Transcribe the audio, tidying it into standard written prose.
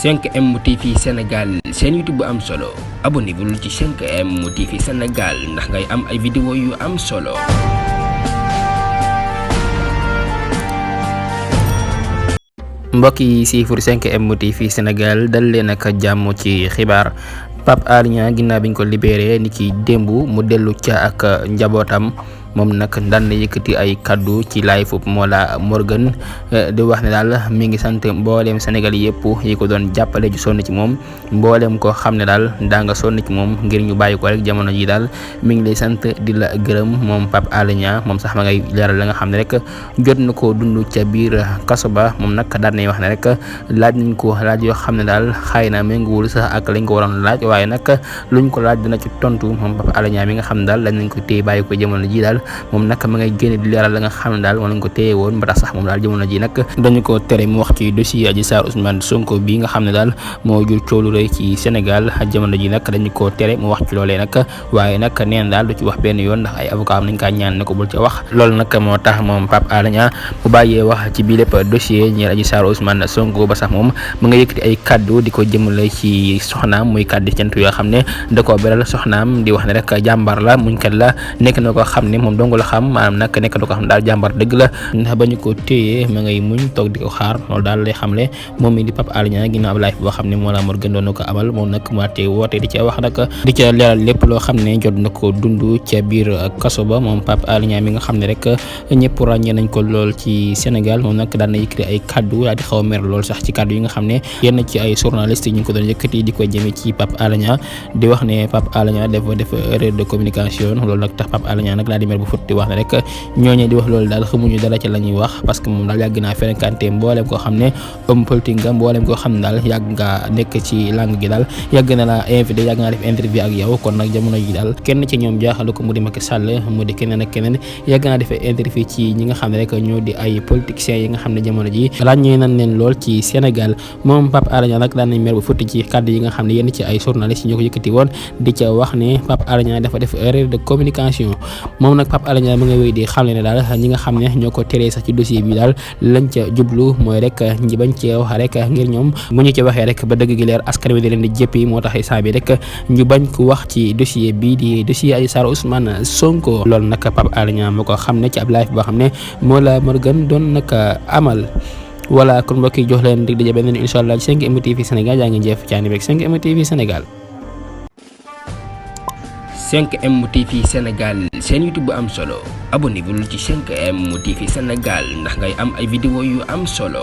5M TV Sénégal seen YouTube bu am solo abonnez-vous ci 5M TV Sénégal ndax ngay am ay vidéo yu am solo. mbokk yi siifur 5M TV Sénégal dal leen ak jàmm ci xibaar. Pape Alé Niang ginnaaw biñ ko libéré ni ki démb mu dellu ca ak njabootam moom nag daan na yëkkati ay kaddu ci live Mollah Morgun di wax ne daal mi ngi sant mbooleem Sénégal yëpp yi ko doon jàppale ju sonn ci moom mbooleem koo xam ne daal daa nga sonn ci moom ngir ñu bàyyi ko rek jamono ji daal mi ngi lay sant di la gërëm moom Pape Alé Niang moom sax ma ngay leeral la nga xam ne rek jot na ko dund ca biir kaso ba moom nag daan nay wax ne rek laaj nañ ko laaj yoo xam ne daal xëy na méngoowul sax ak lañ ko waroon laaj waaye nag luñ ko laaj dina ci tontu moom Pape Alé Niang mi nga xam ne daal lañ nañ ko téye bàyyi ko jamono ji daal moom nag ma ngay génne di leeral la nga xam ne daal moo lañ ko téye woon ba tax sax moom daal jamono ji nag dañu ko tere mu wax ci dossier Adji Sarr Ousmane Sonko bi nga xam ne daal moo jur coow lu rëy ci Sénégal jamono ji nag dañu ko tere mu wax ci loolee nag waaye nag neen daal du ci wax benn yoon ndax ay avocat am nañ kaa ñaan ne ko bul ci wax loolu nag moo tax moom Pape Alé Niang mu bàyyee wax ci bii lépp dossier ñeel Adji Sarr Ousmane Sonko ba sax moom mu nga yëkkati ay kaddu di ko jëmale ci soxnaam muy kaddu cant yoo xam ne da koo beral soxnaam di wax ne rek jàmbar la muñkat la nekk na ko xam ne moom dong la xam maanaam nag nekk na ko xam daal jàmbar dëgg la ndax ba ñu ko téyee ma ngay muñ toog di ko xaar loolu daal lay xamle moom mi di Pape Alé Niang ginnaaw ab live boo xam ne Mollah Morgun doon na ko amal moom nag mu waatee woote di ca wax nag di ca leeral lépp loo xam ne jot na ko dund ca biir kaso ba moom Pape Alé Niang mi nga xam ne rek ñëpp ràññee nañ ko lool ci Sénégal moom nag daan na yëkkati ay kaddu daal di xaw a mer lool sax ci kaddu yi nga xam ne yenn ci ay journaliste ñu ngi ko doon yëkkati di ko jëmee ci Pape Alé Niang di wax ne Pape Alé Niang dafa def erreur de communication loolu nag tax Pape Alé Niang nag daal di mer bu fut di wax ne rek ñooñu di wax loolu daal xamuñu dara ci la ñuy wax parce que moom daal yàgg naa fréquenté mboolem koo xam ne homme politique nga mboolem koo xam ne daal yàgg nga nekk ci langue gi daal yàgg na la invité yàgg naa def interview ak yow kon nag jamono ji daal kenn ci ñoom jaaxalu ko mu di Macky Sall mu di keneen ak keneen yàgg naa defee interview ci ñi nga xam ne rek ñoo di ay politiciens yi nga xam ne jamono ji ràññee nañ leen lool ci Sénégal moom Pape Alé Niang nag daan nañ mer bu futti ci kàddu yi nga xam ne yenn ci ay journalistes yi ñoo ko yëkkati woon di ca wax ne Pape Alé Niang dafa def erreur de communication moom nag Pape Alé Niang mu nga wéy di xam ne daal ñi nga xam ne ñoo ko teree sax ci dossier bi daal lañ ca jublu mooy rek ñi bañ cee wax rek ngir ñoom bu ñu ci waxee rek ba dëgg gi leer askan wi di leen di jëppi moo tax saa bi rek ñu bañ ko wax ci dossier bi di dossier Adji Sarr Ousmane Sonko loolu nag Pape Alé Niang moo ko xam ne ci ab live boo xam ne Mollah Morgun doon nag amal voilà kon mbokk yi jox leen dig daje beneen incha allah ci 5M TV Sénégal yaa ngi jëf caani beeg 5M TV Sénégal 5M TV Sénégal seen YouTube bu am solo abonnez-vous ci 5M TV Sénégal ndax ngay am ay vidéo yu am solo.